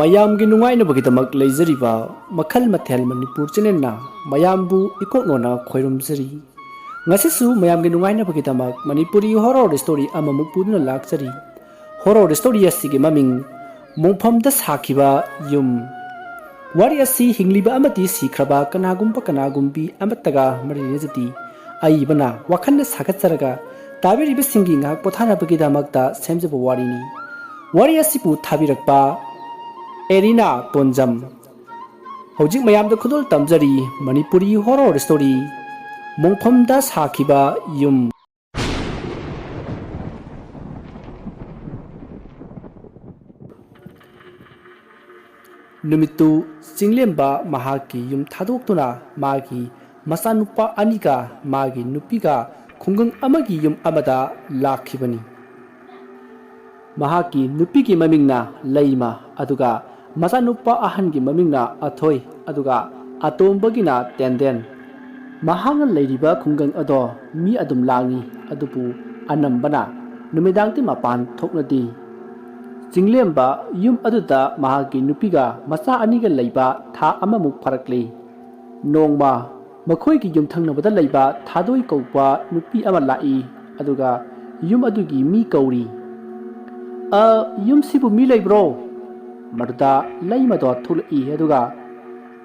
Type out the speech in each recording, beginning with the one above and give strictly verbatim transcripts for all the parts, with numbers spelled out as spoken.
ꯃꯌꯥꯝꯒꯤ ꯅꯨꯡꯉꯥꯏꯅꯕꯒꯤꯗꯃꯛ ꯂꯩꯖꯔꯤꯕ ꯃꯈꯜ ꯃꯊꯦꯜ ꯃꯅꯤꯄꯨꯔ ꯆꯦꯅꯦꯜꯅ ꯃꯌꯥꯝꯕꯨ ꯏꯀꯣꯛꯅꯣꯅ ꯈꯣꯏꯔꯨꯝꯖꯔꯤ꯫ ꯉꯁꯤꯁꯨ ꯃꯌꯥꯝꯒꯤ ꯅꯨꯡꯉꯥꯏꯅꯕꯒꯤꯗꯃꯛ ꯃꯅꯤꯄꯨꯔꯤ ꯍꯣꯔꯣꯔ ꯁ꯭ꯇꯣꯔꯤ ꯑꯃꯃꯨꯛ ꯄꯨꯗꯨꯅ ꯂꯥꯛꯆꯔꯤ꯫ ꯍꯣꯔꯣꯔ ꯁ꯭ꯇꯣꯔꯤ ꯑꯁꯤꯒꯤ ꯃꯃꯤꯡ ꯃꯣꯡꯐꯝꯗ ꯁꯥꯈꯤꯕ ꯌꯨꯝ꯫ ꯋꯥꯔꯤ ꯑꯁꯤ ꯍꯤꯡꯂꯤꯕ ꯑꯃꯗꯤ ꯁꯤꯈ꯭ꯔꯕ ꯀꯅꯥꯒꯨꯝꯕ ꯀꯅꯥꯒꯨꯝꯕꯤ ꯑꯃꯠꯇꯒ ꯃꯔꯤ ꯂꯩꯅꯖꯗꯦ꯫ ꯑꯏꯕꯅ ꯋꯥꯈꯜꯅ ꯁꯥꯒꯠꯆꯔꯒ ꯇꯥꯕꯤꯔꯤꯕꯁꯤꯡꯒꯤ ꯉꯥꯏꯍꯥꯛ ꯄꯣꯊꯥꯅꯕꯒꯤꯗꯃꯛꯇ ꯁꯦꯝꯖꯕ ꯋꯥꯔꯤꯅꯤ꯫ ꯋꯥꯔꯤ ꯑꯁꯤꯕꯨ ꯊꯥꯕꯤꯔꯛꯄ ꯑꯦꯔꯤꯅꯥ ꯇꯣꯟꯖꯝ꯫ ꯍꯧꯖꯤꯛ ꯃꯌꯥꯝꯗ ꯈꯨꯗꯣꯜ ꯇꯝꯖꯔꯤ ꯃꯅꯤꯄꯨꯔꯤ ꯍꯣꯔꯣꯔ ꯁ꯭ꯇꯣꯔꯤ ꯃꯣꯡꯐꯝꯗ ꯁꯥꯈꯤꯕ ꯌꯨꯝ꯫ ꯅꯨꯃꯤꯠꯇꯨ ꯆꯤꯡꯂꯦꯝꯕ ꯃꯍꯥꯛꯀꯤ ꯌꯨꯝ ꯊꯥꯗꯣꯛꯇꯨꯅ ꯃꯥꯒꯤ ꯃꯆꯥꯅꯨꯄꯥ ꯑꯅꯤꯒ ꯃꯥꯒꯤ ꯅꯨꯄꯤꯒ ꯈꯨꯡꯒꯪ ꯑꯃꯒꯤ ꯌꯨꯝ ꯑꯃꯗ ꯂꯥꯛꯈꯤꯕꯅꯤ꯫ ꯃꯍꯥꯛꯀꯤ ꯅꯨꯄꯤꯒꯤ ꯃꯃꯤꯡꯅ ꯂꯩꯃ, ꯑꯗꯨꯒ ꯃꯆꯥꯅꯨꯄꯥ ꯑꯍꯟꯒꯤ ꯃꯃꯤꯡꯅ ꯑꯊꯣꯏ, ꯑꯗꯨꯒ ꯑꯇꯣꯝꯕꯒꯤꯅ ꯇꯦꯟꯗꯦꯟ꯫ ꯃꯍꯥꯛꯅ ꯂꯩꯔꯤꯕ ꯈꯨꯡꯒꯪ ꯑꯗꯣ ꯃꯤ ꯑꯗꯨꯝ ꯂꯥꯡꯏ, ꯑꯗꯨꯕꯨ ꯑꯅꯝꯕꯅ ꯅꯨꯃꯤꯗꯥꯡꯗꯤ ꯃꯄꯥꯟ ꯊꯣꯛꯅꯗꯦ꯫ ꯆꯤꯡꯂꯦꯝꯕ ꯌꯨꯝ ꯑꯗꯨꯗ ꯃꯍꯥꯛꯀꯤ ꯅꯨꯄꯤꯒ ꯃꯆꯥ ꯑꯅꯤꯒ ꯂꯩꯕ ꯊꯥ ꯑꯃꯃꯨꯛ ꯐꯥꯔꯛꯂꯤ꯫ ꯅꯣꯡꯃ ꯃꯈꯣꯏꯒꯤ ꯌꯨꯝꯊꯪꯅꯕꯗ ꯂꯩꯕ ꯊꯥꯗꯣꯏ ꯀꯧꯕ ꯅꯨꯄꯤ ꯑꯃ ꯂꯥꯛꯏ, ꯑꯗꯨꯒ ꯌꯨꯝ ꯑꯗꯨꯒꯤ ꯃꯤ ꯀꯧꯔꯤ꯫ "ꯑ, ꯌꯨꯝꯁꯤꯕꯨ ꯃꯤ ꯂꯩꯕ꯭ꯔꯣ?" ꯃꯗꯨꯗ ꯂꯩꯃꯗꯣ ꯊꯣꯛꯂꯛꯏ, ꯑꯗꯨꯒ,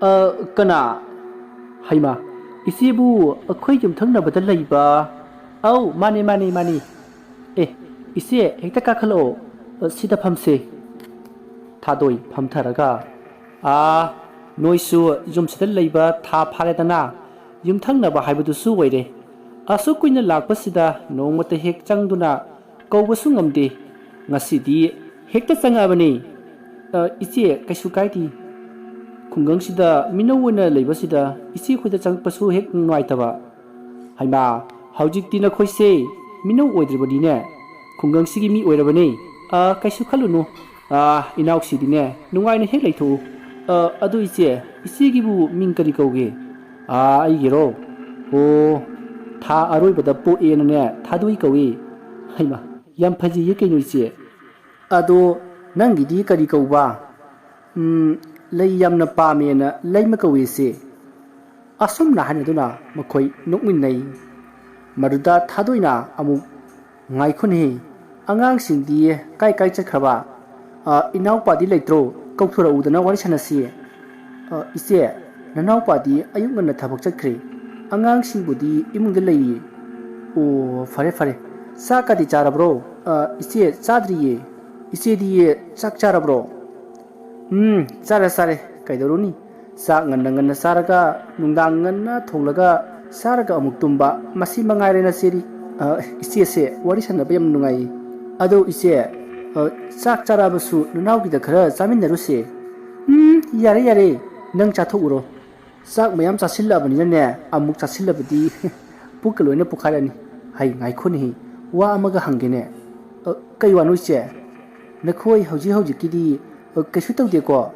"ꯑ, ꯀꯅꯥ? ꯍꯩꯃꯥ, ꯏꯆꯦꯕꯨ ꯑꯩꯈꯣꯏ ꯌꯨꯝꯊꯪꯅꯕꯗ ꯂꯩꯕ?" "ꯑꯧ, ꯃꯥꯅꯦ, ꯃꯥꯅꯦ, ꯃꯥꯅꯦ꯫ ꯑꯦ, ꯏꯆꯦ, ꯍꯦꯛꯇ ꯀꯥꯈꯠꯂꯛꯑꯣ, ꯁꯤꯗ ꯐꯝꯁꯦ꯫" ꯊꯥꯗꯣꯏ ꯐꯝꯊꯔꯒ, "ꯑꯥ, ꯅꯣꯏꯁꯨ ꯌꯨꯝꯁꯤꯗ ꯂꯩꯕ ꯊꯥ ꯐꯥꯔꯦꯗꯅ, ꯌꯨꯝꯊꯪꯅꯕ ꯍꯥꯏꯕꯗꯨꯁꯨ ꯑꯣꯏꯔꯦ꯫ ꯑꯁꯨꯛ ꯀꯨꯏꯅ ꯂꯥꯛꯄꯁꯤꯗ ꯅꯣꯡꯃꯇ ꯍꯦꯛ ꯆꯪꯗꯨꯅ ꯀꯧꯕꯁꯨ ꯉꯝꯗꯦ꯫ ꯉꯁꯤꯗꯤ ꯍꯦꯛꯇ ꯆꯪꯉꯛꯑꯕꯅꯤ꯫" "ꯑ, ꯏꯆꯦ, ꯀꯩꯁꯨ ꯀꯥꯏꯗꯦ꯫ ꯈꯨꯡꯒꯪꯁꯤꯗ ꯃꯤꯅꯧ ꯑꯣꯏꯅ ꯂꯩꯕꯁꯤꯗ ꯏꯆꯦ ꯈꯣꯏꯗ ꯆꯪꯉꯛꯄꯁꯨ ꯍꯦꯛ ꯅꯨꯡꯉꯥꯏꯇꯕ꯫" "ꯍꯩꯃꯥ, ꯍꯧꯖꯤꯛꯇꯤ ꯅꯈꯣꯏꯁꯦ ꯃꯤꯅꯧ ꯑꯣꯏꯗ꯭ꯔꯤꯕꯅꯤꯅꯦ, ꯈꯨꯡꯒꯪꯁꯤꯒꯤ ꯃꯤ ꯑꯣꯏꯔꯕꯅꯦ꯫ ꯑ, ꯀꯩꯁꯨ ꯈꯜꯂꯨꯅꯨ꯫ ꯑ, ꯏꯅꯥꯎꯁꯤꯗꯤꯅꯦ, ꯅꯨꯡꯉꯥꯏꯅ ꯍꯦꯛ ꯂꯩꯊꯣꯛꯎ꯫ ꯑ, ꯑꯗꯨ ꯏꯆꯦ, ꯏꯆꯦꯒꯤꯕꯨ ꯃꯤꯡ ꯀꯔꯤ ꯀꯧꯒꯦ?" "ꯑ, ꯑꯩꯒꯤꯔꯣ? ꯑꯣ, ꯊꯥ ꯑꯔꯣꯏꯕꯗ ꯄꯣꯛꯑꯦꯅꯅꯦ, ꯊꯥꯗꯣꯏ ꯀꯧꯏ꯫" "ꯍꯩꯃꯥ, ꯌꯥꯝ ꯐꯖꯩꯌꯦ ꯀꯩꯅꯣ ꯏꯆꯦ꯫ ꯑꯗꯣ ꯅꯪꯒꯤꯗꯤ ꯀꯔꯤ ꯀꯧꯕ?" "ꯎꯝ, ꯂꯩ ꯌꯥꯝꯅ ꯄꯥꯝꯃꯦꯅ ꯂꯩꯃ ꯀꯧꯏ ꯏꯆꯦ꯫" ꯑꯁꯨꯝꯅ ꯍꯥꯏꯅꯗꯨꯅ ꯃꯈꯣꯏ ꯅꯣꯛꯃꯤꯟꯅꯩ꯫ ꯃꯗꯨꯗ ꯊꯥꯗꯣꯏꯅ ꯑꯃꯨꯛ, "ꯉꯥꯏꯈꯣꯅꯦꯍꯦ, ꯑꯉꯥꯡꯁꯤꯡꯗꯤ ꯀꯥꯏ ꯀꯥꯏ ꯆꯠꯈ꯭ꯔꯕ? ꯑ, ꯏꯅꯥꯎꯄꯥꯗꯤ ꯂꯩꯇ꯭ꯔꯣ? ꯀꯧꯊꯣꯔꯛꯎꯗꯅ ꯋꯥꯔꯤ ꯁꯥꯟꯅꯁꯤ꯫" "ꯑ, ꯏꯆꯦ, ꯅꯅꯥꯎꯄꯥꯗꯤ ꯑꯌꯨꯛ ꯉꯟꯅ ꯊꯕꯛ ꯆꯠꯈ꯭ꯔꯦ꯫ ꯑꯉꯥꯡꯁꯤꯡꯕꯨꯗꯤ ꯏꯃꯨꯡꯗ ꯂꯩꯔꯤ꯫" "ꯑꯣ, ꯐꯔꯦ ꯐꯔꯦ꯫ ꯆꯥꯛꯀꯗꯤ ꯆꯥꯔꯕ꯭ꯔꯣ?" "ꯑ, ꯏꯆꯦ, ꯆꯥꯗ꯭ꯔꯤꯌꯦ꯫ ꯏꯆꯦꯗꯤ ꯆꯥꯛ ꯆꯥꯔꯕ꯭ꯔꯣ?" "ꯎꯝ, ꯆꯥꯔꯦ, ꯆꯥꯔꯦ꯫ ꯀꯩꯗꯧꯔꯨꯅꯤ? ꯆꯥꯛ ꯉꯟꯅ ꯉꯟꯅ ꯆꯥꯔꯒ, ꯅꯨꯡꯗꯥꯡ ꯉꯟꯅ ꯊꯣꯡꯂꯒ ꯆꯥꯔꯒ ꯑꯃꯨꯛ ꯇꯨꯝꯕ, ꯃꯁꯤ ꯃꯉꯥꯏꯔꯦ ꯅꯆꯦꯗꯤ꯫" "ꯑ, ꯏꯆꯦꯁꯦ ꯋꯥꯔꯤ ꯁꯥꯟꯅꯕ ꯌꯥꯝ ꯅꯨꯡꯉꯥꯏꯌꯦ꯫ ꯑꯗꯣ ꯏꯆꯦ, ꯑ, ꯆꯥꯛ ꯆꯥꯔꯛꯑꯕꯁꯨ ꯅꯅꯥꯎꯒꯤꯗ ꯈꯔ ꯆꯥꯃꯤꯟꯅꯔꯨꯁꯦ꯫" "ꯎꯝ, ꯌꯥꯔꯦ, ꯌꯥꯔꯦ꯫ ꯅꯪ ꯆꯥꯊꯣꯛꯎꯔꯣ꯫ ꯆꯥꯛ ꯃꯌꯥꯝ ꯆꯥꯁꯤꯜꯂꯛꯑꯕꯅꯤꯅꯅꯦ, ꯑꯃꯨꯛ ꯆꯥꯁꯤꯜꯂꯕꯗꯤ ꯄꯨꯛꯀ ꯂꯣꯏꯅ ꯄꯨꯈꯥꯏꯔꯅꯤ꯫ ꯍꯩ, ꯉꯥꯏꯈꯣꯅꯦꯍꯦ, ꯋꯥ ꯑꯃꯒ ꯍꯪꯒꯦꯅꯦ꯫" "ꯑ, ꯀꯩ ꯋꯥꯅꯣ ꯏꯆꯦ?" "ꯅꯈꯣꯏ ꯍꯧꯖꯤꯛ ꯍꯧꯖꯤꯛꯀꯤꯗꯤ, ꯑ, ꯀꯩꯁꯨ ꯇꯧꯗꯦꯀꯣ?"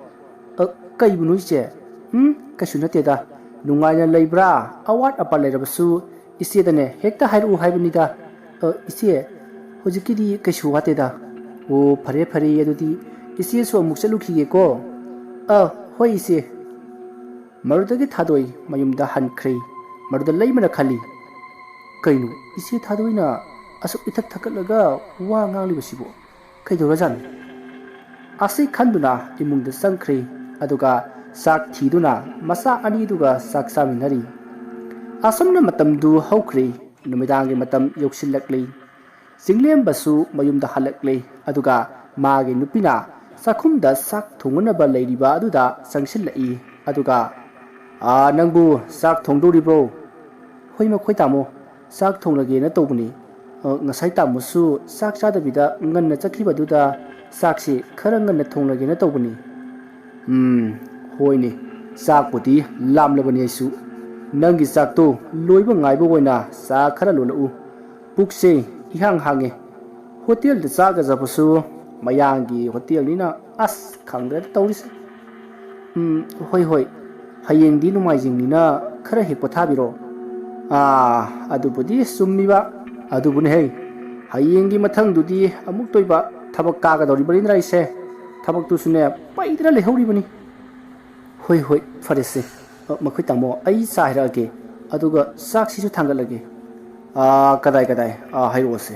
"ꯑ, ꯀꯩꯕꯨꯅꯣ ꯏꯆꯦ?" "ꯎꯝ, ꯀꯩꯁꯨ ꯅꯠꯇꯦꯗ꯫ ꯅꯨꯡꯉꯥꯏꯅ ꯂꯩꯕ꯭ꯔꯥ? ꯑꯋꯥꯠ ꯑꯄꯥ ꯂꯩꯔꯕꯁꯨ ꯏꯆꯦꯗꯅꯦ ꯍꯦꯛꯇ ꯍꯥꯏꯔꯛꯎ ꯍꯥꯏꯕꯅꯤꯗ꯫" "ꯑ, ꯏꯆꯦ, ꯍꯧꯖꯤꯛꯀꯤꯗꯤ ꯀꯩꯁꯨ ꯋꯥꯠꯇꯦꯗ꯫" "ꯑꯣ, ꯐꯔꯦ ꯐꯔꯦ, ꯑꯗꯨꯗꯤ ꯏꯆꯦꯁꯨ ꯑꯃꯨꯛ ꯆꯠꯂꯨꯈꯤꯒꯦꯀꯣ꯫" "ꯑ, ꯍꯣꯏ ꯏꯆꯦ꯫" ꯃꯗꯨꯗꯒꯤ ꯊꯥꯗꯣꯏ ꯃꯌꯨꯝꯗ ꯍꯟꯈ꯭ꯔꯦ꯫ ꯃꯗꯨꯗ ꯂꯩꯃꯅ ꯈꯜꯂꯤ, "ꯀꯩꯅꯣ, ꯏꯆꯦ ꯊꯥꯗꯣꯏꯅ ꯑꯁꯨꯛ ꯏꯊꯛ ꯊꯛꯀꯠꯂꯒ ꯋꯥ ꯉꯥꯡꯂꯤꯕꯁꯤꯕꯨ? ꯀꯩꯗꯧꯔꯖꯥꯠꯅꯣ?" ꯑꯁꯤ ꯈꯟꯗꯨꯅ ꯏꯃꯨꯡꯗ ꯆꯪꯈ꯭ꯔꯦ꯫ ꯑꯗꯨꯒ ꯆꯥꯛ ꯊꯤꯗꯨꯅ ꯃꯆꯥ ꯑꯅꯤꯗꯨꯒ ꯆꯥꯛ ꯆꯥꯃꯤꯟꯅꯔꯤ꯫ ꯑꯁꯨꯝꯅ ꯃꯇꯝꯗꯨ ꯍꯧꯈ꯭ꯔꯦ꯫ ꯅꯨꯃꯤꯗꯥꯡꯒꯤ ꯃꯇꯝ ꯌꯧꯁꯤꯜꯂꯛꯂꯤ꯫ ꯆꯤꯡꯂꯦꯝꯕꯁꯨ ꯃꯌꯨꯝꯗ ꯍꯜꯂꯛꯂꯦ꯫ ꯑꯗꯨꯒ ꯃꯥꯒꯤ ꯅꯨꯄꯤꯅ ꯆꯥꯛꯈꯨꯝꯗ ꯆꯥꯛ ꯊꯣꯡꯅꯅꯕ ꯂꯩꯔꯤꯕ ꯑꯗꯨꯗ ꯆꯪꯁꯤꯜꯂꯛꯏ꯫ ꯑꯗꯨꯒ, "ꯑꯥ, ꯅꯪꯕꯨ ꯆꯥꯛ ꯊꯣꯡꯗꯧꯔꯤꯕ꯭ꯔꯣ?" "ꯍꯣꯏ, ꯃꯈꯣꯏ ꯇꯥꯃꯣ, ꯆꯥꯛ ꯊꯣꯡꯂꯒꯦꯅ ꯇꯧꯕꯅꯤ꯫ ꯑ, ꯉꯁꯥꯏ ꯇꯥꯃꯣꯁꯨ ꯆꯥꯛ ꯆꯥꯗꯕꯤꯗ ꯉꯟꯅ ꯆꯠꯈꯤꯕꯗꯨꯗ ꯆꯥꯛꯁꯤ ꯈꯔ ꯉꯟꯅ ꯊꯣꯡꯂꯒꯦꯅ ꯇꯧꯕꯅꯤ꯫" "ꯎꯝ, ꯍꯣꯏꯅꯦ, ꯆꯥꯛꯄꯨꯗꯤ ꯂꯥꯝꯂꯕꯅꯤ ꯑꯩꯁꯨ꯫ ꯅꯪꯒꯤ ꯆꯥꯛꯇꯣ ꯂꯣꯏꯕ ꯉꯥꯏꯕ ꯑꯣꯏꯅ ꯆꯥ ꯈꯔ ꯂꯣꯜꯂꯛꯎ꯫ ꯄꯨꯛꯁꯦ ꯏꯍꯥꯡ ꯍꯥꯡꯉꯦ꯫ ꯍꯣꯇꯦꯜꯗ ꯆꯥꯒꯗꯕꯁꯨ ꯃꯌꯥꯡꯒꯤ ꯍꯣꯇꯦꯜꯅꯤꯅ, ꯑꯁ, ꯈꯪꯗ꯭ꯔꯦꯗ ꯇꯧꯔꯤꯁꯦ꯫ ꯎꯝ, ꯍꯣꯏ, ꯍꯣꯏ, ꯍꯌꯦꯡꯗꯤ ꯅꯣꯡꯃꯥꯏꯖꯤꯡꯅꯤꯅ ꯈꯔ ꯍꯦꯛ ꯄꯣꯊꯥꯕꯤꯔꯣ꯫" "ꯑꯥ, ꯑꯗꯨꯕꯨꯗꯤ ꯆꯨꯝꯃꯤꯕ꯫ ꯑꯗꯨꯕꯨꯅꯦ ꯍꯦ, ꯍꯌꯦꯡꯒꯤ ꯃꯊꯪꯗꯨꯗꯤ ꯑꯃꯨꯛꯇꯣꯏꯕ ꯊꯕꯛ ꯀꯥꯒꯗꯧꯔꯤꯕꯅꯤꯅ ꯑꯩꯁꯦ꯫ ꯊꯕꯛꯇꯨꯁꯨꯅꯦ ꯄꯩꯗꯅ ꯂꯩꯍꯧꯔꯤꯕꯅꯤ꯫ "ꯍꯣꯏ, ꯍꯣꯏ, ꯐꯔꯦꯁꯦ꯫ ꯑ, ꯃꯈꯣꯏ ꯇꯥꯃꯣ, ꯑꯩ ꯆꯥ ꯍꯥꯏꯔꯛꯑꯒꯦ, ꯑꯗꯨꯒ ꯆꯥꯛꯁꯤꯁꯨ ꯊꯥꯡꯒꯠꯂꯒꯦ꯫ ꯑꯥ, ꯀꯗꯥꯏ, ꯀꯗꯥꯏ? ꯑꯥ, ꯍꯥꯏꯔꯛꯑꯣꯁꯦ꯫"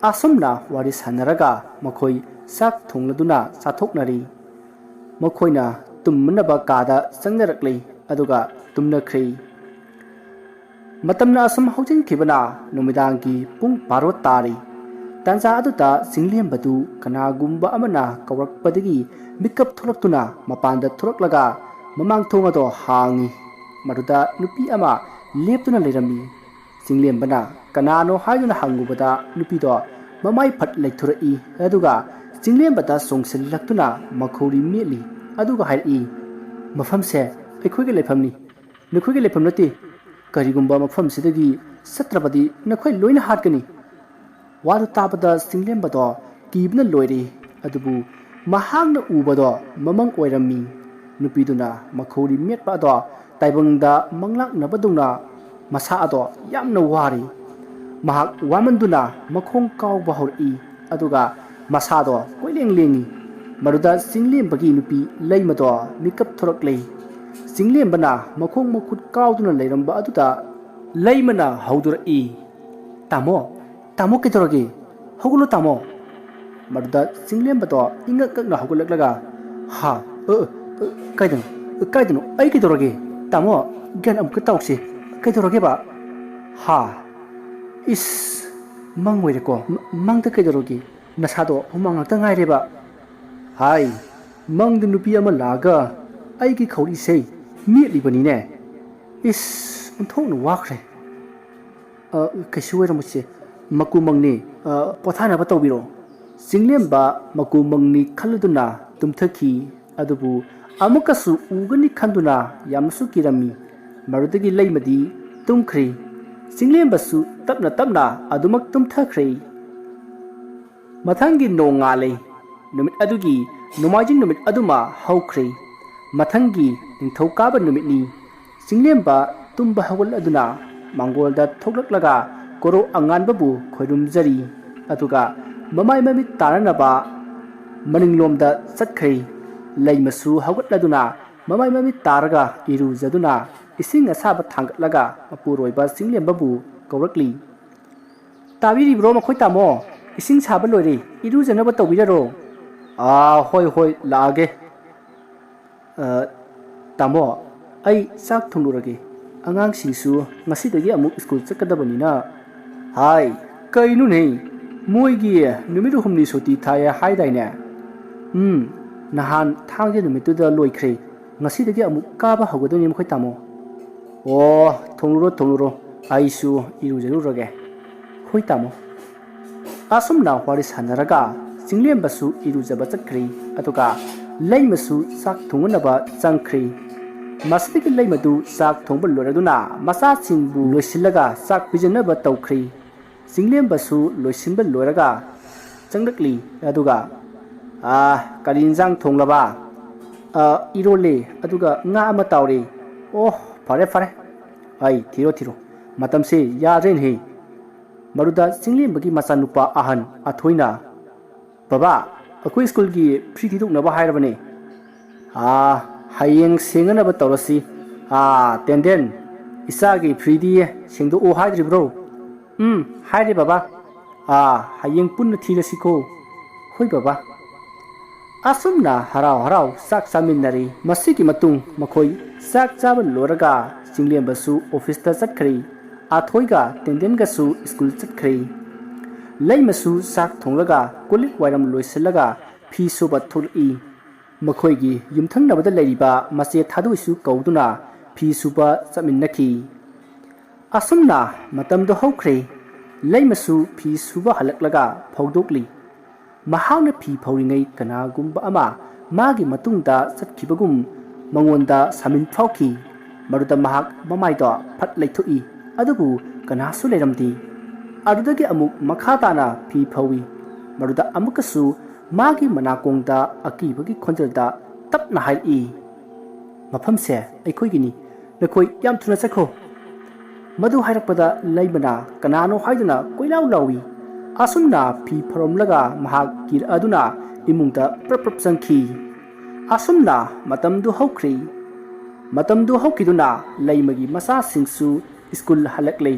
ꯑꯁꯨꯝꯅ ꯋꯥꯔꯤ ꯁꯥꯟꯅꯔꯒ ꯃꯈꯣꯏ ꯆꯥꯛ ꯊꯣꯡꯂꯗꯨꯅ ꯆꯥꯊꯣꯛꯅꯔꯤ꯫ ꯃꯈꯣꯏꯅ ꯇꯨꯝꯅꯕ ꯀꯥꯗ ꯆꯪꯅꯔꯛꯂꯤ, ꯑꯗꯨꯒ ꯇꯨꯝꯅꯈ꯭ꯔꯦ꯫ ꯃꯇꯝꯅ ꯑꯁꯨꯝ ꯍꯧꯖꯤꯟꯈꯤꯕꯅ ꯅꯨꯃꯤꯗꯥꯡꯒꯤ ꯄꯨꯡ ꯕꯥꯔꯣ ꯇꯥꯔꯤ꯫ ꯇꯥꯟꯖꯥ ꯑꯗꯨꯗ ꯆꯤꯡꯂꯦꯝꯕꯗꯨ ꯀꯅꯥꯒꯨꯝꯕ ꯑꯃꯅ ꯀꯧꯔꯛꯄꯗꯒꯤ ꯃꯤꯀꯞ ꯊꯣꯛꯂꯛꯇꯨꯅ ꯃꯄꯥꯟꯗ ꯊꯣꯛꯂꯛꯂꯒ ꯃꯃꯥꯡ ꯊꯣꯡ ꯑꯗꯣ ꯍꯥꯡꯉꯤ꯫ ꯃꯗꯨꯗ ꯅꯨꯄꯤ ꯑꯃ ꯂꯦꯞꯇꯨꯅ ꯂꯩꯔꯝꯃꯤ꯫ ꯆꯤꯡꯂꯦꯝꯕꯅ ꯀꯅꯥꯅꯣ ꯍꯥꯏꯗꯨꯅ ꯍꯪꯉꯨꯕꯗ ꯅꯨꯄꯤꯗꯣ ꯃꯃꯥꯏ ꯐꯠ ꯂꯩꯊꯣꯔꯛꯏ, ꯑꯗꯨꯒ ꯆꯤꯡꯂꯦꯝꯕꯗ ꯆꯣꯡꯁꯤꯜꯂꯛꯇꯨꯅ ꯃꯈꯧꯔꯤ ꯃꯦꯠꯂꯤ, ꯑꯗꯨꯒ ꯍꯥꯏꯔꯛꯏ, "ꯃꯐꯝꯁꯦ ꯑꯩꯈꯣꯏꯒꯤ ꯂꯩꯐꯝꯅꯤ, ꯅꯈꯣꯏꯒꯤ ꯂꯩꯐꯝ ꯅꯠꯇꯦ꯫ ꯀꯔꯤꯒꯨꯝꯕ ꯃꯐꯝꯁꯤꯗꯒꯤ ꯆꯠꯇ꯭ꯔꯕꯗꯤ ꯅꯈꯣꯏ ꯂꯣꯏꯅ ꯍꯥꯠꯀꯅꯤ꯫" ꯋꯥꯗꯨ ꯇꯥꯕꯗ ꯆꯤꯡꯂꯦꯝꯕꯗꯣ ꯀꯤꯕꯅ ꯂꯣꯏꯔꯦ꯫ ꯑꯗꯨꯕꯨ ꯃꯍꯥꯛꯅ ꯎꯕꯗꯣ ꯃꯃꯪ ꯑꯣꯏꯔꯝꯃꯤ꯫ ꯅꯨꯄꯤꯗꯨꯅ ꯃꯈꯧꯔꯤ ꯃꯦꯠꯄ ꯑꯗꯣ ꯇꯥꯏꯕꯪꯗ ꯃꯪꯂꯥꯛꯅꯕꯗꯧꯅ ꯃꯁꯥ ꯑꯗꯣ ꯌꯥꯝꯅ ꯋꯥꯔꯤ꯫ ꯃꯍꯥꯛ ꯋꯥꯃꯟꯗꯨꯅ ꯃꯈꯣꯡ ꯀꯥꯎꯕ ꯍꯧꯔꯛꯏ, ꯑꯗꯨꯒ ꯃꯁꯥꯗꯣ ꯀꯣꯏꯂꯦꯡ ꯂꯦꯡꯉꯤ꯫ ꯃꯗꯨꯗ ꯆꯤꯡꯂꯦꯝꯕꯒꯤ ꯅꯨꯄꯤ ꯂꯩꯃꯗꯣ ꯃꯤꯀꯞ ꯊꯣꯔꯛꯂꯦ꯫ ꯆꯤꯡꯂꯦꯝꯕꯅ ꯃꯈꯣꯡ ꯃꯈꯨꯠ ꯀꯥꯎꯗꯨꯅ ꯂꯩꯔꯝꯕ ꯑꯗꯨꯗ ꯂꯩꯃꯅ ꯍꯧꯗꯣꯔꯛꯏ, "ꯇꯥꯃꯣ, ꯇꯥꯃꯣ, ꯀꯩꯗꯧꯔꯒꯦ? ꯍꯧꯒꯠꯂꯣ ꯇꯥꯃꯣ!" ꯃꯗꯨꯗ ꯆꯤꯡꯂꯦꯝꯕꯗꯣ ꯏꯉꯛ ꯉꯛꯅ ꯍꯧꯒꯠꯂꯛꯂꯒ, "ꯍꯥ? ꯑ, ꯑ, ꯀꯥꯏꯗꯅꯣ? ꯑ, ꯀꯥꯏꯗꯅꯣ? ꯑꯩ ꯀꯩꯗꯧꯔꯒꯦ? ꯇꯥꯃꯣ, ꯒ꯭ꯌꯥꯟ ꯑꯃꯨꯛꯇ ꯇꯥꯎꯁꯦ꯫ ꯀꯩꯗꯧꯔꯒꯦꯕ? ꯍꯥ? ꯏꯁ, ꯃꯪ ꯑꯣꯏꯔꯦꯀꯣ꯫ ꯃ-, ꯃꯪꯗ ꯀꯩꯗꯧꯔꯒꯦ? ꯅꯁꯥꯗꯣ ꯍꯨꯃꯥꯡ ꯉꯥꯛꯇ ꯉꯥꯏꯔꯦꯕ꯫" ꯍꯥꯏ, ꯃꯪꯗ ꯅꯨꯄꯤ ꯑꯃ ꯂꯥꯛꯑꯒ ꯑꯩꯒꯤ ꯈꯧꯔꯤꯁꯦ ꯃꯦꯠꯂꯤꯕꯅꯤꯅꯦ꯫ ꯏꯁ, ꯑꯣꯟꯊꯣꯛꯅ ꯋꯥꯈ꯭ꯔꯦ꯫ "ꯑ, ꯀꯩꯁꯨ ꯑꯣꯏꯔꯝꯃꯣꯏꯁꯦ, ꯃꯀꯨ ꯃꯪꯅꯤ꯫ ꯑ, ꯄꯣꯊꯥꯅꯕ ꯇꯧꯕꯤꯔꯣ꯫" ꯆꯤꯡꯂꯦꯝꯕ ꯃꯀꯨ ꯃꯪꯅꯤ ꯈꯜꯂꯗꯨꯅ ꯇꯨꯝꯊꯈꯤ꯫ ꯑꯗꯨꯕꯨ ꯑꯃꯨꯛꯀꯁꯨ ꯎꯒꯅꯤ ꯈꯟꯗꯨꯅ ꯌꯥꯝꯅꯁꯨ ꯀꯤꯔꯝꯃꯤ꯫ ꯃꯗꯨꯗꯒꯤ ꯂꯩꯃꯗꯤ ꯇꯨꯝꯈ꯭ꯔꯦ꯫ ꯆꯤꯡꯂꯦꯝꯕꯁꯨ ꯇꯞꯅ ꯇꯞꯅ ꯑꯗꯨꯃꯛ ꯇꯨꯝꯊꯈ꯭ꯔꯦ꯫ ꯃꯊꯪꯒꯤ ꯅꯣꯡꯉꯥꯜꯂꯦ꯫ ꯅꯨꯃꯤꯠ ꯑꯗꯨꯒꯤ ꯅꯣꯡꯃꯥꯏꯖꯤꯡ ꯅꯨꯃꯤꯠ ꯑꯗꯨꯃ ꯍꯧꯈ꯭ꯔꯦ꯫ ꯃꯊꯪꯒꯤ ꯅꯤꯡꯊꯧꯀꯥꯕ ꯅꯨꯃꯤꯠꯅꯤ꯫ ꯆꯤꯡꯂꯦꯝꯕ ꯇꯨꯝꯕ ꯍꯧꯒꯠꯂꯗꯨꯅ ꯃꯥꯡꯒꯣꯜꯗ ꯊꯣꯛꯂꯛꯂꯒ ꯀꯣꯔꯧ ꯑꯉꯥꯟꯕꯕꯨ ꯈꯣꯏꯔꯨꯝꯖꯔꯤ꯫ ꯑꯗꯨꯒ ꯃꯃꯥꯏ ꯃꯃꯤꯠ ꯇꯥꯅꯅꯕ ꯃꯅꯤꯡꯂꯣꯝꯗ ꯆꯠꯈ꯭ꯔꯦ꯫ ꯂꯩꯃꯁꯨ ꯍꯧꯒꯠꯂꯗꯨꯅ ꯃꯃꯥꯏ ꯃꯃꯤꯠ ꯇꯥꯔꯒ ꯏꯔꯨꯖꯗꯨꯅ ꯏꯁꯤꯡ ꯑꯁꯥꯕ ꯊꯥꯡꯒꯠꯂꯒ ꯃꯄꯨꯔꯣꯏꯕ ꯆꯤꯡꯂꯦꯝꯕꯕꯨ ꯀꯧꯔꯛꯂꯤ꯫ "ꯇꯥꯕꯤꯔꯤꯕ꯭ꯔꯣ ꯃꯈꯣꯏ ꯇꯥꯃꯣ? ꯏꯁꯤꯡ ꯁꯥꯕ ꯂꯣꯏꯔꯦ, ꯏꯔꯨꯖꯅꯕ ꯇꯧꯕꯤꯔꯔꯣ꯫" "ꯑꯥ, ꯍꯣꯏ, ꯍꯣꯏ, ꯂꯥꯛꯑꯒꯦ꯫" "ꯑ, ꯇꯥꯃꯣ, ꯑꯩ ꯆꯥꯛ ꯊꯣꯡꯂꯨꯔꯒꯦ꯫ ꯑꯉꯥꯡꯁꯤꯡꯁꯨ ꯉꯁꯤꯗꯒꯤ ꯑꯃꯨꯛ ꯁ꯭ꯀꯨꯜ ꯆꯠꯀꯗꯕꯅꯤꯅ꯫" "ꯍꯥꯏ, ꯀꯩꯅꯣꯅꯦ? ꯃꯣꯏꯒꯤ ꯅꯨꯃꯤꯠ ꯍꯨꯝꯅꯤ ꯁꯨꯇꯤ ꯊꯥꯏ ꯍꯥꯏꯗꯥꯏꯅꯦ?" "ꯎꯝ, ꯅꯍꯥꯟ ꯊꯥꯡꯖ ꯅꯨꯃꯤꯠꯇꯨꯗ ꯂꯣꯏꯈ꯭ꯔꯦ꯫ ꯉꯁꯤꯗꯒꯤ ꯑꯃꯨꯛ ꯀꯥꯕ ꯍꯧꯒꯗꯣꯏꯅꯤ ꯃꯈꯣꯏ ꯇꯥꯃꯣ꯫" "ꯑꯣ, ꯊꯣꯡꯂꯨꯔꯣ, ꯊꯣꯡꯂꯨꯔꯣ, ꯑꯩꯁꯨ ꯏꯔꯨꯖꯔꯨꯔꯒꯦ꯫" "ꯍꯣꯏ ꯇꯥꯃꯣ꯫" ꯑꯁꯨꯝꯅ ꯋꯥꯔꯤ ꯁꯥꯟꯅꯔꯒ ꯆꯤꯡꯂꯦꯝꯕꯁꯨ ꯏꯔꯨꯖꯕ ꯆꯠꯈ꯭ꯔꯦ, ꯑꯗꯨꯒ ꯂꯩꯃꯁꯨ ꯆꯥꯛ ꯊꯣꯡꯅꯅꯕ ꯆꯪꯈ꯭ꯔꯦ꯫ ꯃꯁꯤꯗꯒꯤ ꯂꯩꯃꯗꯨ ꯆꯥꯛ ꯊꯣꯡꯕ ꯂꯣꯏꯔꯗꯨꯅ ꯃꯆꯥꯁꯤꯡꯕꯨ ꯂꯣꯏꯁꯤꯜꯂꯒ ꯆꯥꯛ ꯄꯤꯖꯅꯕ ꯇꯧꯈ꯭ꯔꯦ꯫ ꯆꯤꯡꯂꯦꯝꯕꯁꯨ ꯂꯣꯏꯁꯤꯟꯕ ꯂꯣꯏꯔꯒ ꯆꯪꯂꯛꯂꯤ, ꯑꯗꯨꯒ, "ꯑꯥ, ꯀꯔꯤ ꯏꯟꯖꯥꯡ ꯊꯣꯡꯂꯕ?" "ꯑꯥ, ꯏꯔꯣꯜꯂꯦ, ꯑꯗꯨꯒ ꯉꯥ ꯑꯃ ꯇꯥꯎꯔꯦ꯫" "ꯑꯣ, ꯐꯔꯦ, ꯐꯔꯦ꯫ ꯑꯩ ꯊꯤꯔꯣ, ꯊꯤꯔꯣ꯫ ꯃꯇꯝꯁꯦ ꯌꯥꯗ꯭ꯔꯦꯅꯦꯍꯦ꯫" ꯃꯗꯨꯗ ꯆꯤꯡꯂꯦꯝꯕꯒꯤ ꯃꯆꯥꯅꯨꯄꯥ ꯑꯍꯟ ꯑꯊꯣꯏꯅ, "ꯕꯕꯥ, ꯑꯩꯈꯣꯏ ꯁ꯭ꯀꯨꯜꯒꯤ ꯐ꯭ꯔꯤ ꯊꯤꯗꯣꯛꯅꯕ ꯍꯥꯏꯔꯕꯅꯦ꯫" "ꯑꯥ, ꯍꯌꯦꯡ ꯁꯦꯡꯅꯅꯕ ꯇꯧꯔꯁꯤ꯫ ꯑꯥ, ꯇꯦꯟꯗꯦꯟ, ꯏꯆꯥꯒꯤ ꯐ꯭ꯔꯤꯗꯤ ꯁꯦꯡꯗꯣꯛꯑꯣ ꯍꯥꯏꯗ꯭ꯔꯤꯕ꯭ꯔꯣ?" "ꯎꯝ, ꯍꯥꯏꯔꯦ ꯕꯕꯥ꯫" "ꯑꯥ, ꯍꯌꯦꯡ ꯄꯨꯟꯅ ꯊꯤꯔꯁꯤꯀꯣ꯫" "ꯍꯣꯏ ꯕꯕꯥ꯫" ꯑꯁꯨꯝꯅ ꯍꯔꯥꯎ ꯍꯔꯥꯎ ꯆꯥꯛ ꯆꯥꯃꯤꯟꯅꯔꯤ꯫ ꯃꯁꯤꯒꯤ ꯃꯇꯨꯡ ꯃꯈꯣꯏ ꯆꯥꯛ ꯆꯥꯕ ꯂꯣꯏꯔꯒ ꯆꯤꯡꯂꯦꯝꯕꯁꯨ ꯑꯣꯐꯤꯁꯇ ꯆꯠꯈ꯭ꯔꯦ꯫ ꯑꯊꯣꯏꯒ ꯇꯦꯟꯗꯦꯟꯒꯁꯨ ꯁ꯭ꯀꯨꯜ ꯆꯠꯈ꯭ꯔꯦ꯫ ꯂꯩꯃꯁꯨ ꯆꯥꯛ ꯊꯣꯡꯂꯒ ꯀꯣꯜꯂꯤꯛ ꯋꯥꯏꯔꯝ ꯂꯣꯏꯁꯤꯜꯂꯒ ꯐꯤ ꯁꯨꯕ ꯊꯣꯛꯂꯛꯏ꯫ ꯃꯈꯣꯏꯒꯤ ꯌꯨꯝꯊꯪꯅꯕꯗ ꯂꯩꯔꯤꯕ ꯃꯆꯦ ꯊꯥꯗꯣꯏꯁꯨ ꯀꯧꯗꯨꯅ ꯐꯤ ꯁꯨꯕ ꯆꯠꯃꯤꯟꯅꯈꯤ꯫ ꯑꯁꯨꯝꯅ ꯃꯇꯝꯗꯣ ꯍꯧꯈ꯭ꯔꯦ꯫ ꯂꯩꯃꯁꯨ ꯐꯤ ꯁꯨꯕ ꯍꯜꯂꯛꯂꯒ ꯐꯧꯗꯣꯛꯂꯤ꯫ ꯃꯍꯥꯛꯅ ꯐꯤ ꯐꯧꯔꯤꯉꯩ ꯀꯅꯥꯒꯨꯝꯕ ꯑꯃ ꯃꯥꯒꯤ ꯃꯇꯨꯡꯗ ꯆꯠꯈꯤꯕꯒꯨꯝ ꯃꯉꯣꯟꯗ ꯁꯥꯃꯤꯟ ꯐꯥꯎꯈꯤ꯫ ꯃꯗꯨꯗ ꯃꯍꯥꯛ ꯃꯃꯥꯏꯗꯣ ꯐꯠ ꯂꯩꯊꯣꯛꯏ, ꯑꯗꯨꯕꯨ ꯀꯅꯥꯁꯨ ꯂꯩꯔꯝꯗꯦ꯫ ꯑꯗꯨꯗꯒꯤ ꯑꯃꯨꯛ ꯃꯈꯥ ꯇꯥꯅ ꯐꯤ ꯐꯧꯏ꯫ ꯃꯗꯨꯗ ꯑꯃꯨꯛꯀꯁꯨ ꯃꯥꯒꯤ ꯃꯅꯥꯀꯣꯡꯗ ꯑꯀꯤꯕꯒꯤ ꯈꯣꯟꯖꯦꯜꯗ ꯇꯞꯅ ꯍꯥꯏꯔꯛꯏ, "ꯃꯐꯝꯁꯦ ꯑꯩꯈꯣꯏꯒꯤꯅꯤ, ꯅꯈꯣꯏ ꯌꯥꯝ ꯊꯨꯅ ꯆꯠꯈꯣ꯫" ꯃꯗꯨ ꯍꯥꯏꯔꯛꯄꯗ ꯂꯩꯃꯅ ꯀꯅꯥꯅꯣ ꯍꯥꯏꯗꯨꯅ ꯀꯣꯏꯂꯥꯎ ꯂꯥꯎꯏ꯫ ꯑꯁꯨꯝꯅ ꯐꯤ ꯐꯧꯔꯝꯂꯒ ꯃꯍꯥꯛ ꯀꯤꯔꯛꯑꯗꯨꯅ ꯏꯃꯨꯡꯗ ꯄ꯭ꯔꯞ ꯄ꯭ꯔꯞ ꯆꯪꯈꯤ꯫ ꯑꯁꯨꯝꯅ ꯃꯇꯝꯗꯨ ꯍꯧꯈ꯭ꯔꯦ꯫ ꯃꯇꯝꯗꯨ ꯍꯧꯈꯤꯗꯨꯅ ꯂꯩꯃꯒꯤ ꯃꯆꯥꯁꯤꯡꯁꯨ ꯁ꯭ꯀꯨꯜ ꯍꯜꯂꯛꯂꯦ꯫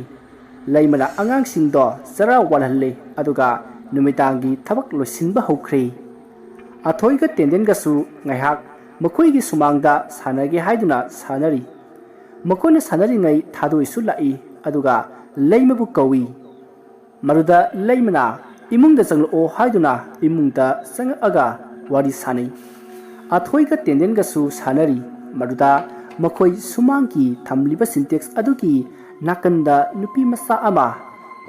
ꯂꯩꯃꯅ ꯑꯉꯥꯡꯁꯤꯡꯗꯣ ꯆꯔꯥ ꯋꯥꯜꯍꯜꯂꯦ, ꯑꯗꯨꯒ ꯅꯨꯃꯤꯗꯥꯡꯒꯤ ꯊꯕꯛ ꯂꯣꯏꯁꯤꯟꯕ ꯍꯧꯈ꯭ꯔꯦ꯫ ꯑꯊꯣꯏꯒ ꯇꯦꯟꯗꯦꯟꯒꯁꯨ ꯉꯥꯏꯍꯥꯛ ꯃꯈꯣꯏꯒꯤ ꯁꯨꯃꯥꯡꯗ ꯁꯥꯟꯅꯒꯦ ꯍꯥꯏꯗꯨꯅ ꯁꯥꯟꯅꯔꯤ꯫ ꯃꯈꯣꯏꯅ ꯁꯥꯟꯅꯔꯤꯉꯩ ꯊꯥꯗꯣꯏꯁꯨ ꯂꯥꯛꯏ, ꯑꯗꯨꯒ ꯂꯩꯃꯕꯨ ꯀꯧꯏ꯫ ꯃꯗꯨꯗ ꯂꯩꯃꯅ ꯏꯃꯨꯡꯗ ꯆꯪꯂꯛꯑꯣ ꯍꯥꯏꯗꯨꯅ ꯏꯃꯨꯡꯗ ꯆꯪꯉꯛꯑꯒ ꯋꯥꯔꯤ ꯁꯥꯟꯅꯩ꯫ ꯑꯊꯣꯏꯒ ꯇꯦꯟꯗꯦꯟꯒꯁꯨ ꯁꯥꯟꯅꯔꯤ꯫ ꯃꯗꯨꯗ ꯃꯈꯣꯏ ꯁꯨꯃꯥꯡꯒꯤ ꯊꯝꯂꯤꯕ ꯁꯤꯟꯇꯦꯛꯁ ꯑꯗꯨꯒꯤ ꯅꯥꯀꯟꯗ ꯅꯨꯄꯤ ꯃꯆꯥ ꯑꯃ,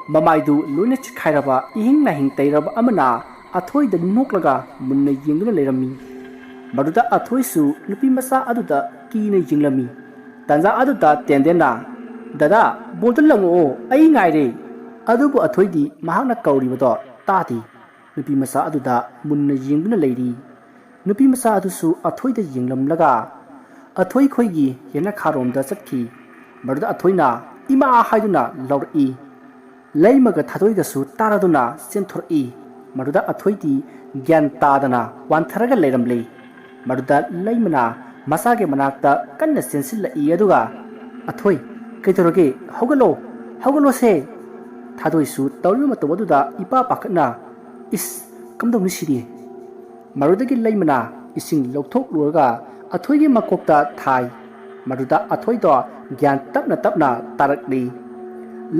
ꯃꯃꯥꯏꯗꯨ ꯂꯣꯏꯅ ꯆꯤꯛꯈꯥꯏꯔꯕ, ꯏꯍꯤꯡ ꯅꯥꯍꯤꯡ ꯇꯩꯔꯕ ꯑꯃꯅ ꯑꯊꯣꯏꯗ ꯅꯣꯛꯂꯒ ꯃꯨꯟꯅ ꯌꯦꯡꯗꯨꯅ ꯂꯩꯔꯝꯃꯤ꯫ ꯃꯗꯨꯗ ꯑꯊꯣꯏꯁꯨ ꯅꯨꯄꯤ ꯃꯆꯥ ꯑꯗꯨꯗ ꯀꯤꯅ ꯌꯦꯡꯂꯝꯃꯤ꯫ ꯇꯥꯟꯖꯥ ꯑꯗꯨꯗ ꯇꯦꯟꯗꯦꯟꯅ, "ꯗꯗꯥ, ꯕꯣꯜꯗꯨ ꯂꯪꯉꯛꯑꯣ, ꯑꯩ ꯉꯥꯏꯔꯦ!" ꯑꯗꯨꯕꯨ ꯑꯊꯣꯏꯗꯤ ꯃꯍꯥꯛꯅ ꯀꯧꯔꯤꯕꯗꯣ ꯇꯥꯗꯦ꯫ ꯅꯨꯄꯤ ꯃꯆꯥ ꯑꯗꯨꯗ ꯃꯨꯟꯅ ꯌꯦꯡꯗꯨꯅ ꯂꯩꯔꯤ꯫ ꯅꯨꯄꯤ ꯃꯆꯥ ꯑꯗꯨꯁꯨ ꯑꯊꯣꯏꯗ ꯌꯦꯡꯂꯝꯂꯒ ꯑꯊꯣꯏ ꯈꯣꯏꯒꯤ ꯌꯦꯅꯈꯥꯔꯣꯝꯗ ꯆꯠꯈꯤ꯫ ꯃꯗꯨꯗ ꯑꯊꯣꯏꯅ "ꯏꯃꯥ" ꯍꯥꯏꯗꯨꯅ ꯂꯥꯎꯔꯛꯏ꯫ ꯂꯩꯃꯒ ꯊꯥꯗꯣꯏꯒꯁꯨ ꯇꯥꯔꯗꯨꯅ ꯆꯦꯟꯊꯣꯔꯛꯏ꯫ ꯃꯗꯨꯗ ꯑꯊꯣꯏꯗꯤ ꯒ꯭ꯌꯥꯟ ꯇꯥꯗꯅ ꯋꯥꯟꯊꯔꯒ ꯂꯩꯔꯝꯂꯦ꯫ ꯃꯗꯨꯗ ꯂꯩꯃꯅ ꯃꯆꯥꯒꯤ ꯃꯅꯥꯛꯇ ꯀꯟꯅ ꯆꯦꯟꯁꯤꯜꯂꯛꯏ, ꯑꯗꯨꯒ, "ꯑꯊꯣꯏ, ꯀꯩꯗꯧꯔꯒꯦ? ꯍꯧꯒꯠꯂꯣ, ꯍꯧꯒꯠꯂꯣꯁꯦ!" ꯊꯥꯗꯣꯏꯁꯨ ꯇꯧꯔꯤꯕ ꯃꯇꯧ ꯑꯗꯨꯗ ꯏꯄꯥ ꯄꯥꯈꯠꯅ, "ꯏꯁ, ꯀꯝꯗꯧꯅꯤ ꯁꯤꯗꯤ?" ꯃꯗꯨꯗꯒꯤ ꯂꯩꯃꯅ ꯏꯁꯤꯡ ꯂꯧꯊꯣꯛꯂꯨꯔꯒ ꯑꯊꯣꯏꯒꯤ ꯃꯀꯣꯛꯇ ꯊꯥꯏ꯫ ꯃꯗꯨꯗ ꯑꯊꯣꯏꯗꯣ ꯒ꯭ꯌꯥꯟ ꯇꯞꯅ ꯇꯞꯅ ꯇꯥꯔꯛꯂꯤ꯫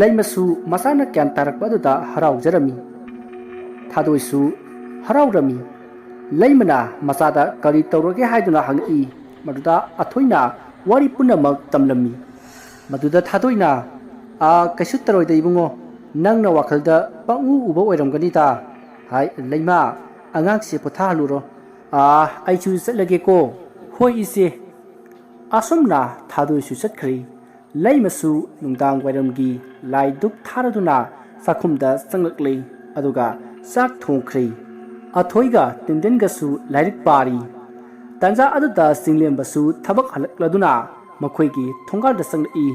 ꯂꯩꯃꯁꯨ ꯃꯆꯥꯅ ꯒ꯭ꯌꯥꯟ ꯇꯥꯔꯛꯄ ꯑꯗꯨꯗ ꯍꯔꯥꯎꯖꯔꯝꯃꯤ꯫ ꯊꯥꯗꯣꯏꯁꯨ ꯍꯔꯥꯎꯔꯝꯃꯤ꯫ ꯂꯩꯃꯅ ꯃꯆꯥꯗ ꯀꯔꯤ ꯇꯧꯔꯒꯦ ꯍꯥꯏꯗꯨꯅ ꯍꯪꯉꯛꯏ꯫ ꯃꯗꯨꯗ ꯑꯊꯣꯏꯅ ꯋꯥꯔꯤ ꯄꯨꯝꯅꯃꯛ ꯇꯝꯂꯝꯃꯤ꯫ ꯃꯗꯨꯗ ꯊꯥꯗꯣꯏꯅ, "ꯑꯥ, ꯀꯩꯁꯨ ꯇꯧꯔꯣꯏꯗ ꯏꯕꯨꯡꯉꯣ, ꯅꯪꯅ ꯋꯥꯈꯜꯗ ꯄꯪꯎ ꯎꯕ ꯑꯣꯏꯔꯝꯒꯅꯤꯗ꯫ ꯍꯥꯏ, ꯂꯩꯃ, ꯑꯉꯥꯡꯁꯦ ꯄꯣꯊꯥꯍꯜꯂꯨꯔꯣ꯫ ꯑꯥ, ꯑꯩꯁꯨ ꯆꯠꯂꯒꯦꯀꯣ꯫" "ꯍꯣꯏ ꯏꯆꯦ꯫" ꯑꯁꯨꯝꯅ ꯊꯥꯗꯣꯏꯁꯨ ꯆꯠꯈ꯭ꯔꯦ꯫ ꯂꯩꯃꯁꯨ ꯅꯨꯡꯗꯥꯡ ꯋꯥꯏꯔꯝꯒꯤ ꯂꯥꯏ ꯙꯨꯞ ꯊꯥꯔꯗꯨꯅ ꯆꯥꯛꯈꯨꯝꯗ ꯆꯪꯂꯛꯂꯦ, ꯑꯗꯨꯒ ꯆꯥꯛ ꯊꯣꯡꯈ꯭ꯔꯦ꯫ ꯑꯊꯣꯏꯒ ꯇꯦꯟꯗꯦꯟꯒꯁꯨ ꯂꯥꯏꯔꯤꯛ ꯄꯥꯔꯤ꯫ ꯇꯥꯟꯖꯥ ꯑꯗꯨꯗ ꯆꯤꯡꯂꯦꯝꯕꯁꯨ ꯊꯕꯛ ꯍꯜꯂꯛꯂꯗꯨꯅ ꯃꯈꯣꯏꯒꯤ ꯊꯣꯡꯒꯥꯜꯗ ꯆꯪꯂꯛꯏ꯫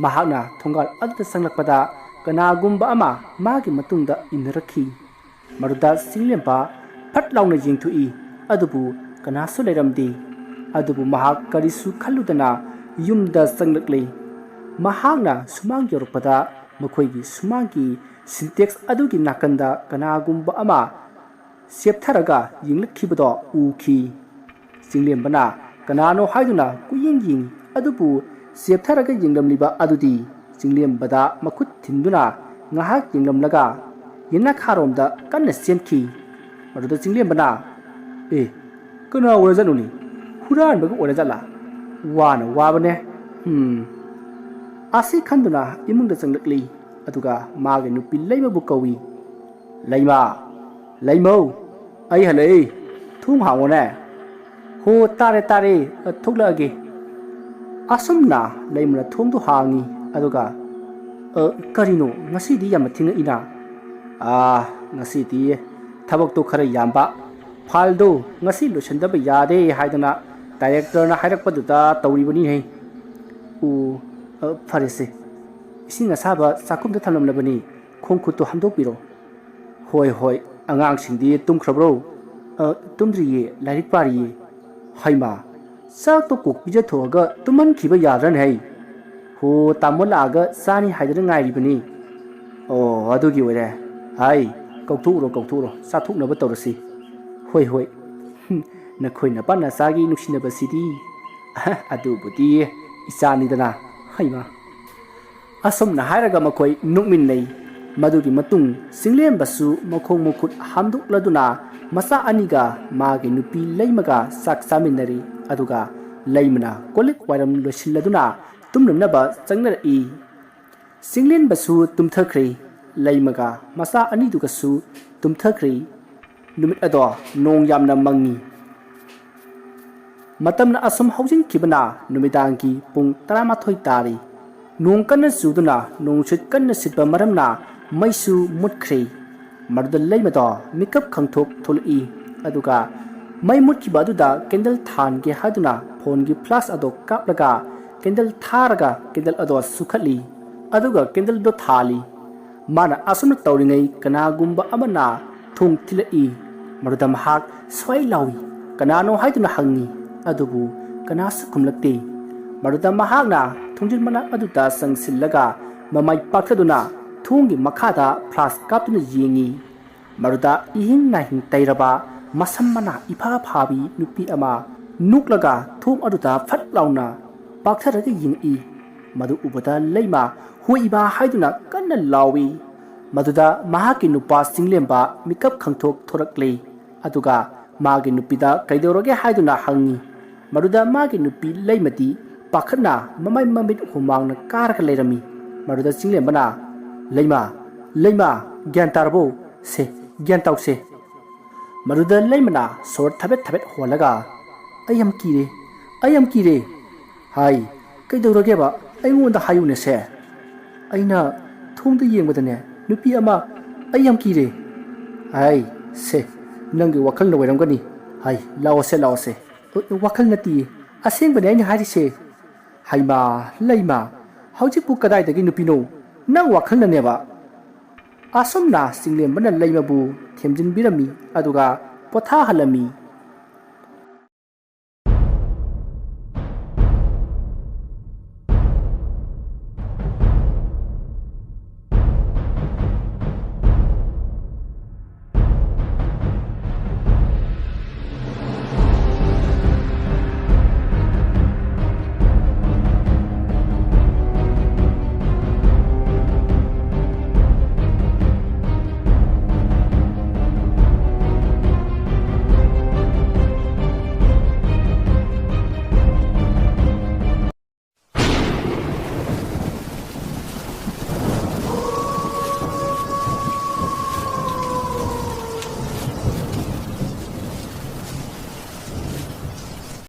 ꯃꯍꯥꯛꯅ ꯊꯣꯡꯒꯥꯜ ꯑꯗꯨꯗ ꯆꯪꯂꯛꯄꯗ ꯀꯅꯥꯒꯨꯝꯕ ꯑꯃ ꯃꯥꯒꯤ ꯃꯇꯨꯡꯗ ꯏꯟꯅꯔꯛꯈꯤ꯫ ꯃꯗꯨꯗ ꯆꯤꯡꯂꯦꯝꯕ ꯐꯠ ꯂꯥꯎꯅ ꯌꯦꯡꯊꯣꯛꯏ꯫ ꯑꯗꯨꯕꯨ ꯀꯅꯥꯁꯨ ꯂꯩꯔꯝꯗꯦ꯫ ꯑꯗꯨꯕꯨ ꯃꯍꯥꯛ ꯀꯔꯤꯁꯨ ꯈꯜꯂꯨꯗꯅ ꯌꯨꯝꯗ ꯆꯪꯂꯛꯂꯦ꯫ ꯃꯍꯥꯛꯅ ꯁꯨꯃꯥꯡ ꯌꯧꯔꯛꯄꯗ ꯃꯈꯣꯏꯒꯤ ꯁꯨꯃꯥꯡꯒꯤ ꯁꯤꯟꯇꯦꯛꯁ ꯑꯗꯨꯒꯤ ꯅꯥꯀꯟꯗ ꯀꯅꯥꯒꯨꯝꯕ ꯑꯃ ꯆꯦꯞꯊꯔꯒ ꯌꯦꯡꯂꯛꯈꯤꯕꯗꯣ ꯎꯈꯤ꯫ ꯆꯤꯡꯂꯦꯝꯕꯅ ꯀꯅꯥꯅꯣ ꯍꯥꯏꯗꯨꯅ ꯀꯨꯌꯦꯡ ꯌꯦꯡꯉꯤ꯫ ꯑꯗꯨꯕꯨ ꯆꯦꯞꯊꯔꯒ ꯌꯦꯡꯂꯝꯂꯤꯕ ꯑꯗꯨꯗꯤ ꯆꯤꯡꯂꯦꯝꯕꯗ ꯃꯈꯨꯠ ꯊꯤꯟꯗꯨꯅ ꯉꯥꯏꯍꯥꯛ ꯌꯦꯡꯂꯝꯂꯒ ꯌꯦꯅꯈꯥꯔꯣꯝꯗ ꯀꯟꯅ ꯆꯦꯟꯈꯤ꯫ ꯃꯗꯨꯗ ꯆꯤꯡꯂꯦꯝꯕꯅ, "ꯑꯦ, ꯀꯅꯥ ꯑꯣꯏꯔꯖꯥꯠꯅꯣꯅꯦ? ꯍꯨꯔꯥꯟꯕꯒ ꯑꯣꯏꯔꯖꯥꯠꯂꯥ? ꯋꯥꯅ ꯋꯥꯕꯅꯦ꯫ ꯎꯝ꯫" ꯑꯁꯤ ꯈꯟꯗꯨꯅ ꯏꯃꯨꯡꯗ ꯆꯪꯂꯛꯂꯤ꯫ ꯑꯗꯨꯒ ꯃꯥꯒꯤ ꯅꯨꯄꯤ ꯂꯩꯃꯕꯨ ꯀꯧꯏ꯫ "ꯂꯩꯃ, ꯂꯩꯃꯧ, ꯑꯩ ꯍꯜꯂꯛꯏ꯫ ꯊꯣꯡ ꯍꯥꯡꯉꯣꯅꯦ꯫" "ꯍꯣ, ꯇꯥꯔꯦ, ꯇꯥꯔꯦ, ꯑ, ꯊꯣꯛꯂꯛꯑꯒꯦ꯫" ꯑꯁꯨꯝꯅ ꯂꯩꯃꯅ ꯊꯣꯡꯗꯨ ꯍꯥꯡꯉꯤ꯫ ꯑꯗꯨꯒ, "ꯑ, ꯀꯔꯤꯅꯣ, ꯉꯁꯤꯗꯤ ꯌꯥꯝꯅ ꯊꯦꯡꯉꯛꯏꯅ?" "ꯑꯥ, ꯉꯁꯤꯗꯤ ꯊꯕꯛꯇꯣ ꯈꯔ ꯌꯥꯝꯕ, ꯐꯥꯏꯜꯗꯣ ꯉꯁꯤ ꯂꯣꯏꯁꯤꯟꯗꯕ ꯌꯥꯗꯦ ꯍꯥꯏꯗꯅ ꯗꯥꯏꯔꯦꯛꯇꯔꯅ ꯍꯥꯏꯔꯛꯄꯗꯨꯗ ꯇꯧꯔꯤꯕꯅꯤꯍꯦ꯫" "ꯑꯣ, ꯑ, ꯐꯔꯦꯁꯦ, ꯏꯁꯤꯡ ꯑꯁꯥꯕ ꯆꯥꯛꯈꯨꯝꯗ ꯊꯝꯂꯝꯂꯕꯅꯤ, ꯈꯣꯡ ꯈꯨꯠꯇꯨ ꯍꯥꯝꯗꯣꯛꯄꯤꯔꯣ꯫" "ꯍꯣꯏ, ꯍꯣꯏ꯫ ꯑꯉꯥꯡꯁꯤꯡꯗꯤ ꯇꯨꯝꯈ꯭ꯔꯕ꯭ꯔꯣ?" "ꯑ, ꯇꯨꯝꯗ꯭ꯔꯤꯌꯦ, ꯂꯥꯏꯔꯤꯛ ꯄꯥꯔꯤꯌꯦ꯫" "ꯍꯩꯃꯥ, ꯆꯥꯛꯇꯣ ꯀꯣꯛ ꯄꯤꯖꯊꯣꯛꯑꯒ ꯇꯨꯝꯍꯟꯈꯤꯕ ꯌꯥꯗ꯭ꯔꯅꯦ ꯍꯩ?" "ꯍꯣ, ꯇꯥꯃꯣ ꯂꯥꯛꯑꯒ ꯆꯥꯅꯤ ꯍꯥꯏꯗꯅ ꯉꯥꯏꯔꯤꯕꯅꯤ꯫" "ꯑꯣ, ꯑꯗꯨꯒꯤ ꯑꯣꯏꯔꯦ꯫ ꯍꯥꯏ, ꯀꯧꯊꯣꯛꯎꯔꯣ, ꯀꯧꯊꯣꯛꯎꯔꯣ, ꯆꯥꯊꯣꯛꯅꯕ ꯇꯧꯔꯁꯤ꯫" "ꯍꯣꯏ, ꯍꯣꯏ꯫ ꯍꯨꯝ, ꯅꯈꯣꯏ ꯅꯄꯥ ꯅꯆꯥꯒꯤ ꯅꯨꯡꯁꯤꯅꯕꯁꯤꯗꯤ꯫" "ꯑꯗꯨꯕꯨꯗꯤ ꯏꯆꯥꯅꯤꯗꯅ, ꯍꯩꯃꯥ꯫" ꯑꯁꯨꯝꯅ ꯍꯥꯏꯔꯒ ꯃꯈꯣꯏ ꯅꯣꯛꯃꯤꯟꯅꯩ꯫ ꯃꯗꯨꯒꯤ ꯃꯇꯨꯡ ꯆꯤꯡꯂꯦꯝꯕꯁꯨ ꯃꯈꯣꯡ ꯃꯈꯨꯠ ꯍꯥꯝꯗꯣꯛꯂꯗꯨꯅ ꯃꯆꯥ ꯑꯅꯤꯒ ꯃꯥꯒꯤ ꯅꯨꯄꯤ ꯂꯩꯃꯒ ꯆꯥꯛ ꯆꯥꯃꯤꯟꯅꯔꯤ꯫ ꯑꯗꯨꯒ ꯂꯩꯃꯅ ꯀꯣꯜꯂꯤꯛ ꯋꯥꯏꯔꯝ ꯂꯣꯏꯁꯤꯜꯂꯗꯨꯅ ꯇꯨꯝꯅꯅꯕ ꯆꯪꯅꯔꯛꯏ꯫ ꯆꯤꯡꯂꯦꯝꯕꯁꯨ ꯇꯨꯝꯊꯈ꯭ꯔꯦ꯫ ꯂꯩꯃꯒ ꯃꯆꯥ ꯑꯅꯤꯗꯨꯒꯁꯨ ꯇꯨꯝꯊꯈ꯭ꯔꯦ꯫ ꯅꯨꯃꯤꯠ ꯑꯗꯣ ꯅꯣꯡ ꯌꯥꯝꯅ ꯃꯪꯉꯤ꯫ ꯃꯇꯝꯅ ꯑꯁꯨꯝ ꯍꯧꯖꯤꯟꯈꯤꯕꯅ ꯅꯨꯃꯤꯗꯥꯡꯒꯤ ꯄꯨꯡ ꯇꯔꯥꯃꯥꯊꯣꯏ ꯇꯥꯔꯤ꯫ ꯅꯣꯡ ꯀꯟꯅ ꯆꯨꯗꯨꯅ ꯅꯣꯡꯁꯤꯠ ꯀꯟꯅ ꯁꯤꯠꯄ ꯃꯔꯝꯅ ꯃꯩꯁꯨ ꯃꯨꯠꯈ꯭ꯔꯦ꯫ ꯃꯗꯨꯗ ꯂꯩꯃꯗꯣ ꯃꯤꯀꯞ ꯈꯪꯊꯣꯛ ꯊꯣꯛꯂꯛꯏ꯫ ꯑꯗꯨꯒ ꯃꯩ ꯃꯨꯠꯈꯤꯕ ꯑꯗꯨꯗ ꯀꯦꯟꯗꯜ ꯊꯥꯟꯒꯦ ꯍꯥꯏꯗꯨꯅ ꯐꯣꯟꯒꯤ ꯐ꯭ꯂꯥꯁ ꯑꯗꯣ ꯀꯥꯞꯂꯒ ꯀꯦꯟꯗꯜ ꯊꯥꯔꯒ ꯀꯦꯟꯗꯜ ꯑꯗꯣ ꯁꯨꯈꯠꯂꯤ꯫ ꯑꯗꯨꯒ ꯀꯦꯟꯗꯜꯗꯣ ꯊꯥꯜꯂꯤ꯫ ꯃꯥꯅ ꯑꯁꯨꯝꯅ ꯇꯧꯔꯤꯉꯩ ꯀꯅꯥꯒꯨꯝꯕ ꯑꯃꯅ ꯊꯣꯡ ꯊꯤꯜꯂꯛꯏ꯫ ꯃꯗꯨꯗ ꯃꯍꯥꯛ ꯁ꯭ꯋꯥꯏ ꯂꯥꯎꯏ, "ꯀꯅꯥꯅꯣ?" ꯍꯥꯏꯗꯨꯅ ꯍꯪꯉꯤ꯫ ꯑꯗꯨꯕꯨ ꯀꯅꯥꯁꯨ ꯈꯨꯝꯂꯛꯇꯦ꯫ ꯃꯗꯨꯗ ꯃꯍꯥꯛꯅ ꯊꯣꯡꯖꯤꯟ ꯃꯅꯥꯛ ꯑꯗꯨꯗ ꯆꯪꯁꯤꯜꯂꯒ ꯃꯃꯥꯏ ꯄꯥꯛꯊꯗꯨꯅ ꯊꯣꯡꯒꯤ ꯃꯈꯥꯗ ꯐ꯭ꯂꯥꯁ ꯀꯥꯞꯇꯨꯅ ꯌꯦꯡꯉꯤ꯫ ꯃꯗꯨꯗ ꯏꯍꯤꯡ ꯅꯥꯍꯤꯡ ꯇꯩꯔꯕ, ꯃꯁꯝ ꯃꯅꯥ ꯏꯐꯥ ꯐꯥꯕꯤ ꯅꯨꯄꯤ ꯑꯃ ꯅꯣꯛꯂꯒ ꯊꯣꯡ ꯑꯗꯨꯗ ꯐꯠ ꯂꯥꯎꯅ ꯄꯥꯛꯊꯔꯒ ꯌꯦꯡꯉꯛꯏ꯫ ꯃꯗꯨ ꯎꯕꯗ ꯂꯩꯃ "ꯍꯣꯏ ꯏꯃꯥ" ꯍꯥꯏꯗꯨꯅ ꯀꯟꯅ ꯂꯥꯎꯏ꯫ ꯃꯗꯨꯗ ꯃꯍꯥꯛꯀꯤ ꯅꯨꯄꯥ ꯆꯤꯡꯂꯦꯝꯕ ꯃꯤꯀꯞ ꯈꯪꯊꯣꯛ ꯊꯣꯔꯛꯂꯦ꯫ ꯑꯗꯨꯒ ꯃꯥꯒꯤ ꯅꯨꯄꯤꯗ "ꯀꯩꯗꯧꯔꯒꯦ?" ꯍꯥꯏꯗꯨꯅ ꯍꯪꯉꯤ꯫ ꯃꯗꯨꯗ ꯃꯥꯒꯤ ꯅꯨꯄꯤ ꯂꯩꯃꯗꯤ ꯄꯥꯈꯠꯅ ꯃꯃꯥꯏ ꯃꯃꯤꯠ ꯍꯨꯃꯥꯡꯅ ꯀꯥꯔꯒ ꯂꯩꯔꯝꯃꯤ꯫ ꯃꯗꯨꯗ ꯆꯤꯡꯂꯦꯝꯕꯅ, "ꯂꯩꯃ, ꯂꯩꯃ, ꯒ꯭ꯌꯥꯟ ꯇꯥꯔꯕꯣ? ꯁꯦ, ꯒ꯭ꯌꯥꯟ ꯇꯧꯁꯦ꯫" ꯃꯗꯨꯗ ꯂꯩꯃꯅ ꯁꯣꯔ ꯊꯕꯦꯠ ꯊꯕꯦꯠ ꯍꯣꯜꯂꯒ, "ꯑꯩ ꯌꯥꯝ ꯀꯤꯔꯦ, ꯑꯩ ꯌꯥꯝ ꯀꯤꯔꯦ" ꯍꯥꯏ꯫ "ꯀꯩꯗꯧꯔꯒꯦꯕ? ꯑꯩꯉꯣꯟꯗ ꯍꯥꯏꯌꯨꯅꯦꯁꯦ꯫ ꯑꯩꯅ ꯊꯣꯡꯗ ꯌꯦꯡꯕꯗꯅꯦ, ꯅꯨꯄꯤ ꯑꯃ, ꯑꯩ ꯌꯥꯝ ꯀꯤꯔꯦ" ꯍꯥꯏ꯫ "ꯁꯦ, ꯅꯪꯒꯤ ꯋꯥꯈꯜꯅ ꯑꯣꯏꯔꯝꯒꯅꯤ" ꯍꯥꯏ꯫ "ꯂꯥꯛꯑꯣꯁꯦ, ꯂꯥꯛꯑꯣꯁꯦ꯫" "ꯋꯥꯈꯜ ꯅꯠꯇꯤꯌꯦ, ꯑꯁꯦꯡꯕꯅꯦ ꯑꯩꯅ ꯍꯥꯏꯔꯤꯁꯦ꯫" "ꯍꯩꯃꯥ, ꯂꯩꯃ, ꯍꯧꯖꯤꯛꯄꯨ ꯀꯗꯥꯏꯗꯒꯤ ꯅꯨꯄꯤꯅꯣ? ꯅꯪ ꯋꯥꯈꯜꯅꯅꯦꯕ꯫" ꯑꯁꯨꯝꯅ ꯆꯤꯡꯂꯦꯝꯕꯅ ꯂꯩꯃꯕꯨ ꯊꯦꯝꯖꯤꯟꯕꯤꯔꯝꯃꯤ, ꯑꯗꯨꯒ ꯄꯣꯊꯥꯍꯜꯂꯝꯃꯤ꯫